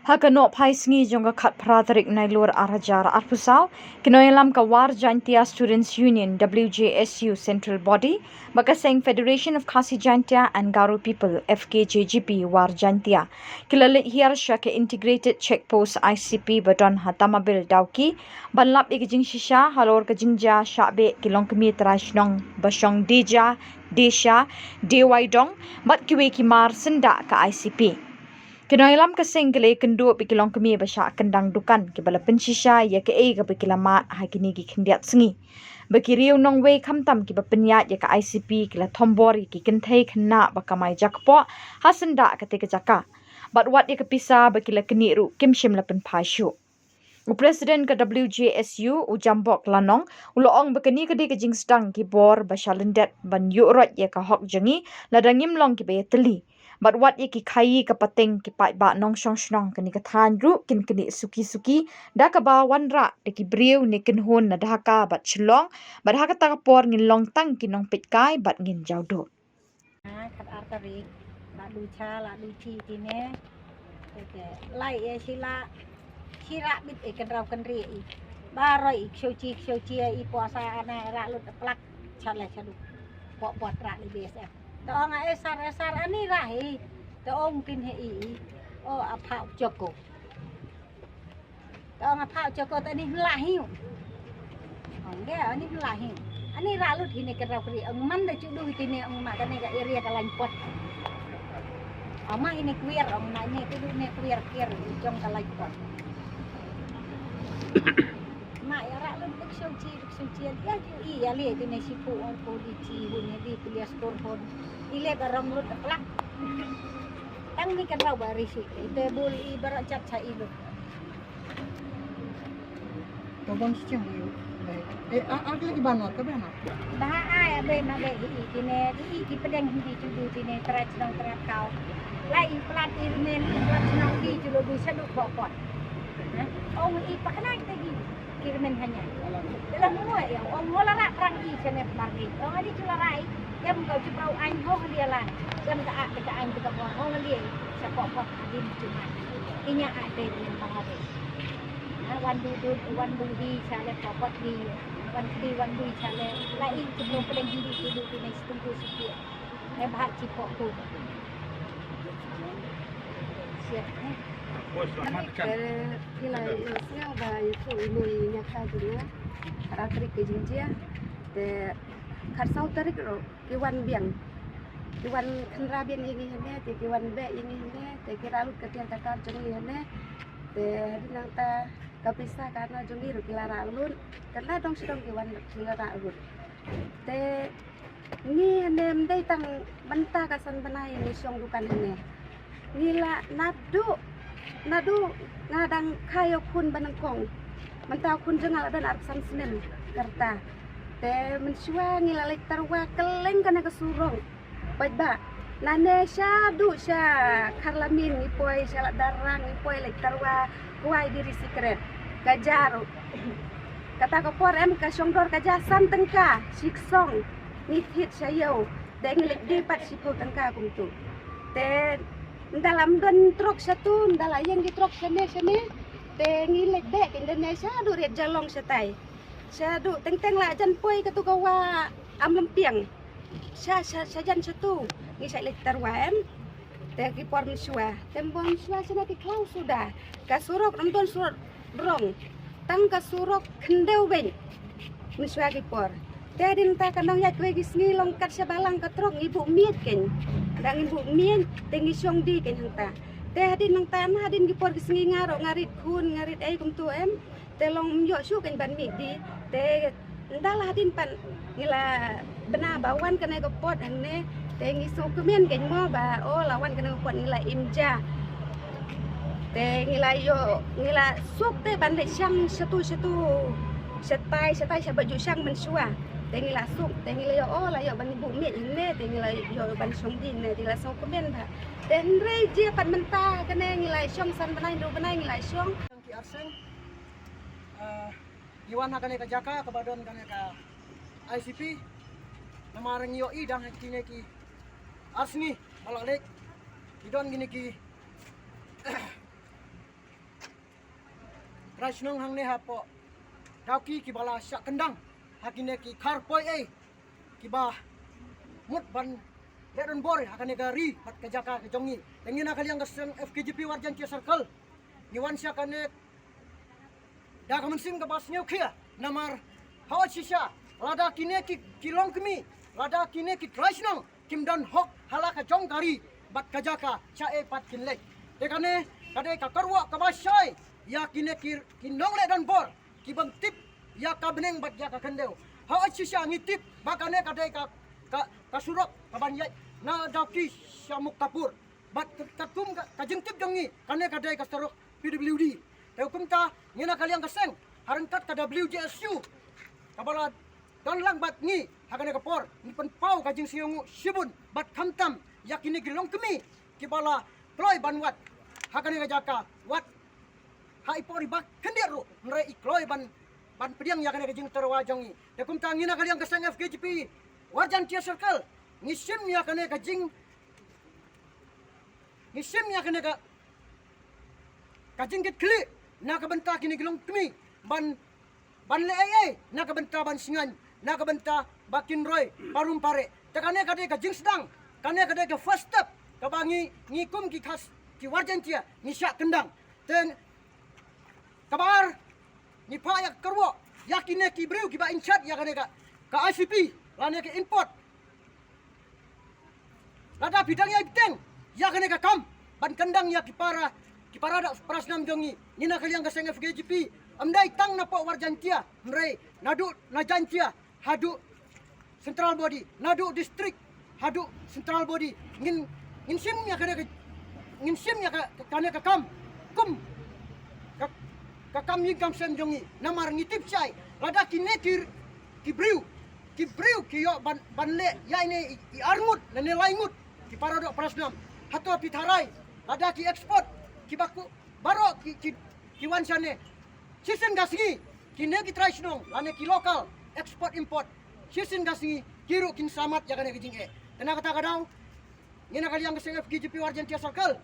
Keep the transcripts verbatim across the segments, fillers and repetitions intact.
Ha ka nohphai sngi jong ka khatphra tarik Nailur arhajar arphew saw, ki nongïalam ka War Jaintia Students Union, W J S U Central Body, bad ka seng Federation of Khasi Jaintia and Garo People, F K J G P War Jaintia, ki la leit hiar sha ka Integrated Check Post, I C P, ba don ha Tamabil, Dawki, ban lap ïa ka jingshisha halor ka jingjia shah beh ki longkmie trai shnong ba shong die ja die sha, die wai dong, bad kiwei ki mar syndah ka I C P. Ki nongïalam ka seng ki la ïakynduh bad ki longkmie ba shah kyndang dukan, kiba la pynshisha ïa kaei kaba ki la mad ha kine ki khyndiat sngi, ba ki riew nongwei khamtam kiba pynïaid ïa ka I C P ki la thombor ïa ki kynthei khynnah ba kamai jakpoh ha syndah katei ka jaka, bad wat ïa ka pisa ba ki la knieh ruh kim shym la pynphai shuh. U President ka W J S U, u Jambok Lanong, u la ong ba kane ka dei ka jingsdang ki bor ba sha lyndet ban ïuh roit ïa ka hok jong ngi, lada ngim long kiba ïatylli. Bad wat ïa ki khaii ka pateng ki paidbah nongshong shnong kane ka thaiñ ruh kin knieh suki suki, da kaba wanrah da ki briew ne kynhun na Dhaka bad Shillong, bad ha kata ka por ngin long tang ki nongpeitkai bad ngin jaw duh. Khatar tarik, la du cha, la du chi tine. Te te, lai e shi la, shi ra bit e kynraw kynri i. Baroh i kshow chi, kshow chi i puasa ana ra lut plak, cha le cha du. Pok pot ra li B S F. Te ong e sar, e sar ani ra hi. Te ong kin he i i. O apa joko. Ka ong a pha u choko ta ni hla hiu. Ong ge ani hla hiu. Ani ra lut hine ka rau kri ong man da chu du tine ong ma kane ka area ka lain pot. Ong ma hine kuir ong ma ne tu ne kuir kir jong ka lain pot. Ma ya ra lut buk shong chi buk shong chi ya ju i ya le tine shi pu ong ko di chi hun ne di kulias kor hon. I le ka rong lut plak. Tang ni ka rau ba ri shi. Te bul i bara chat cha i lut. Ka bang sichang ïa u. Eh, a, a, lagi bana, ka bana. Bah ai abe ma be hi kine hi ki pedeng hi ki chudu kine trai chnong trai kau. Lai i plat i rmen i plat chnong hi chudu du sadu pokot. Ong i paknai te hi ki rmen hanya. Dalam mua ya ong ngola rak rang i chene margi. Ong adi chula rai. Em ka chuprau ain ho hali alan. Em ka a ka ain ka bor ho hali. Sa pokot adin cuma. Inya ade ni mahade. Wan du du wan du hi chale pokot hi. Wan kri wan du chale. La in chiplo pedeng hi di di di nai stungku siki. Ai bha chipok ku. Siap ni. Kila yo siang ba yo tu ini nyakha juna. Ratrik ke jingjia. Te khat saw tarik ro ki wan biang. Ki wan khnra biang ïa ngi hane, te ki wan beh ïa ngi hane, te ki ra lut ka tiar ka tar jong ngi hane. Te hadien nangta ka pisa ka na jong ngi ruh ki la ra lut. Ka na dong sdong ki wan ki la ra lut. Te ngi hane ym dei tang mynta ka san bnai ngi shong dukan hane. Ngi la naduh, naduh nga dang kha ïa u khun ba nyngkong. Mynta u khun jong nga la don arphew san snem ka rta. Te mynshuwa ngi la leit tyrwa kylleng kane ka surok. Paidbah. Nane shaduh sha Kharlamin ngi poi, sha Laddarang ngi poi leit tyrwa kwai biri sikret. Ka ja ruh. Kata ka por em ka shong dor ka ja san tyngka, shi ksong. Ngi thied sha ïew. Te ngi leit die pat shiphew tyngka kumtu. Te ynda la ym don trok shatu, ynda la ïeng ki trok shane shane. Te ngi leit beh ki ynda ne shaduh riat jalong shatai. Shaduh teng teng la jan poi katu ka wa Amlympiang. Sha sha sha jan shatu ngi shait leit tyrwa em. Te ki por mynshuwa. Te ym bun mynshuwa shane ki khlaw suda. Ka surok ym don surok rong. Tang ka surok khyndew beiñ. Mynshuwa ki por. Te hadien ta ka nongïaid kawei ki sngi long kat sha balang ka trok ngi buh miej kein. Da ngi buh miej te ngi shong die kein hangta. Te hadien nangta na hadien ki por ki sngi nga ruh nga rit khun nga rit ei kumtu em. Te long ym ïoh shuh kein ban mih die. Te ynda la hadien pat ngi la bna ba wan kane ka pot hangne. Te ngi sngewkmen kein mo ba o la wan kane ka pot ngi la im ja. Te ngi la ïoh, ngi la suk te ban leit shang shatu shatu. Shatai, shatai shaba ju shang mynshuwa. Te ngi la suk, te ngi la ïoh, o la ïoh ban buh miej hangne, te ngi la ïoh ban shong die hangne, te ngi la sngewkmen bha. Te hynrei jia pat mynta kane ngi la shong san bnai, hynriew bnai ngi la shong. Ki arseng, ah, ngi wan ha kane ka jaka kaba don kane ka I C P. Namar ngi ïohi dang ha kine ki arsngi ba la leit. Ki don kine ki Trai shnong hangne hapoh Dawki kiba la shah kyndang ha kine ki khar poi ei kiba mut ban leh donbor ha kane ka ri bad ka jaka ka jong ngi. Te ngi na ka liang ka seng F K J P War Jaintia Circle ngi wan sha kane da ka mynsiem kaba sngewkhia namar ha shisha lada kine ki, ki longkmie, lada kine ki trai shnong kim don hok ha la ka jong ka ri bad ka jaka, shaei pat kin leit? Te kane ka dei ka kyrwoh kaba shai ïa kine ki, ki nongleh donbor ki bym tip ïa ka bneng bad ïa ka khyndew. Ha shisha ngi tip ba kane ka dei ka, ka, ka surok kaban ïaid na Dawki sha Muktarpur. Bad ka, ka kum ka, ka jingtip jong ngi kane ka dei ka surok P W D. Te kumta ngi na ka liang ka seng ha ryngkat ka W J S U kaba la don lang bad ngi ha kane ka por, ngi pynpaw ka jingsngewnguh shibun bad khamtam ïa kine ki longkmie kiba la kloi ban wad ha kane ka jaka, wad ha i por iba khyndiat ruh, hynrei i kloi ban, ban pdiang ïa kane ka jingtyrwa jong ngi. Te kumta ngi na ka liang ka seng F K J P War Jaintia Circle ngi shim ïa kane ka jing, ngi shim ïa kane ka, ka jingkitkhlieh na ka bynta kine ki longkmie ban, ban leh ei ei na ka bynta ban shngaiñ, na ka bynta ba kin roi parum pareh. Te kane ka dei ka jingsdang, kane ka dei ka first step kaba ngi, ngi kum ki khas ki War Jaintia ngi shah kyndang. Te kaba ar, ngi phah ïa ka kyrwoh ïa kine ki briew kiba in charge ïa kane ka, ka I C P lane ka import. Lada phi dang ïai bteng ïa kane ka kam ban kyndang ïa ki para, ki para doh para snam jong ngi, ngi na ka liang ka seng F K J P, ym dei tang napoh War Jaintia, hynrei naduh na Jaintia haduh central body, naduh district haduh central body, ngin, ngin shim ïa kane ka, ngin shim ïa ka, kane ka kam kum ka, ka kam ïing kam sem jong ngi. Namar ngi tip shai lada kine ki, ki briew, ki briew ki ïoh ban, ban leh ïa ine i, i arngut lane laingut ki para doh para snam, hato phi tharai lada ki export kiba ku, baroh ki, ki, ki wan shane shisien ka sngi, kine ki trai shnong lane ki local export import, shisien ka sngi ki ruh kin samat ïa kane ka jingeh. Te na kata ka daw ngi na ka liang ka seng F K J P War Jaintia Circle,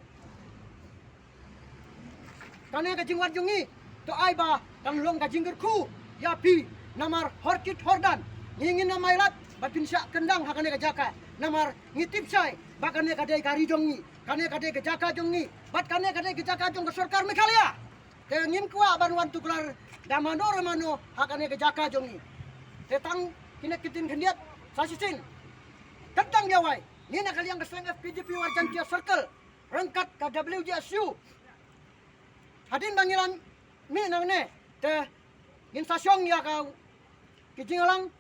kane ka jingwan jong ngi to ai ba kan long ka jingkyrkhu ïa phi, namar hor kit hor dan ngi, ngin ym ailad ba phin shah kyndang ha kane ka jaka, namar ngi tip shai ba kane ka dei ka ri jong ngi, kane ka dei ka jaka jong ngi, bad kane ka dei ka jaka jong ka sorkar Meghalaya. Te ngim kwah ban wan tuklar da mano re mano ha kane ka jaka jong ngi. Te tang kine ki ktien khyndiat, sa shisien, kyntang ïa wai, ngi na ka liang ka seng F K J P War Jaintia Circle ryngkat ka W J S U, hadien ba ngi la mih nangne te ngin sa shong ïa ka, ki jingïalang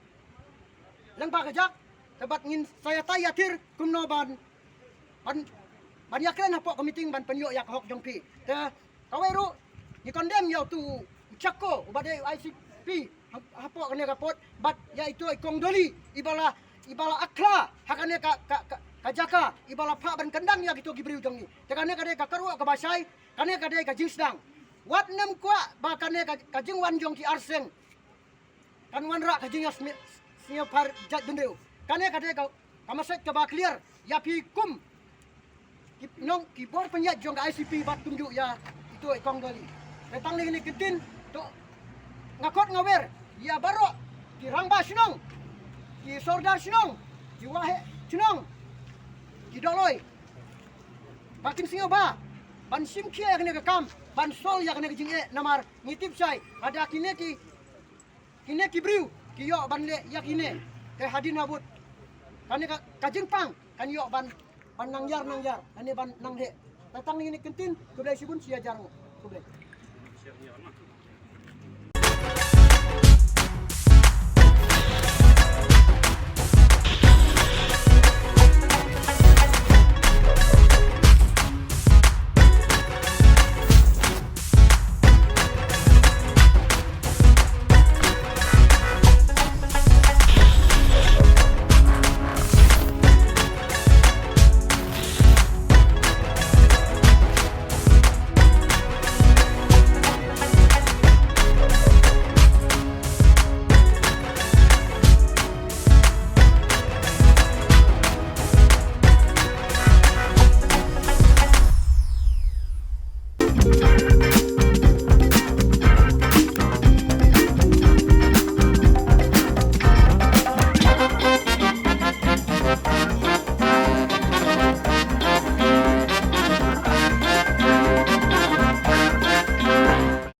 lyngba ka jak, te bad ngin sa ïatai ïathir kumno ban, ban, ban ïakren hapoh ka meeting ban pynïoh ïa ka hok jong phi. Te kawei ruh ngi condemn ïa uto u Chakko uba dei I C P ha, hapoh kane ka port, bad ïa ito i Kong Dolly iba la, iba la akhla ha kane ka, ka, ka, ka jaka, iba la phah ban kyndang ïa kito ki briew jong ngi. Te kane ka dei ka kyrwoh kaba shai, kane ka dei ka jingsdang. Wat nym kwah ba kane ka, ka jingwan jong ki arseng kan wanrah ka jingïasngew, sngewphar jaitbynriew. Kane ka dei ka, ka message kaba clear ïa phi kum ki nong, ki bor pynïaid jong ka I C P bad kumjuh ïa ito i Kong Dolly. Te tang kine ki ktien to nga khot nga wer ïa baroh ki rangbah shnong, ki sordar shnong, ki waheh shnong, ki dolloi, ba kin sngewbha ban shim khia ïa kane ka kam ban solve ïa kane ka jingeh, namar ngi tip shai lada kine ki, kine ki briew ki ïoh ban leh ïa kine, te hadien habud kane ka, ka jingpang kan ïoh ban, ban nang ïar nang ïar lane ban nang heh. Te tang kine ki ktien, khublei shibun, shi hajar nguh. Khublei.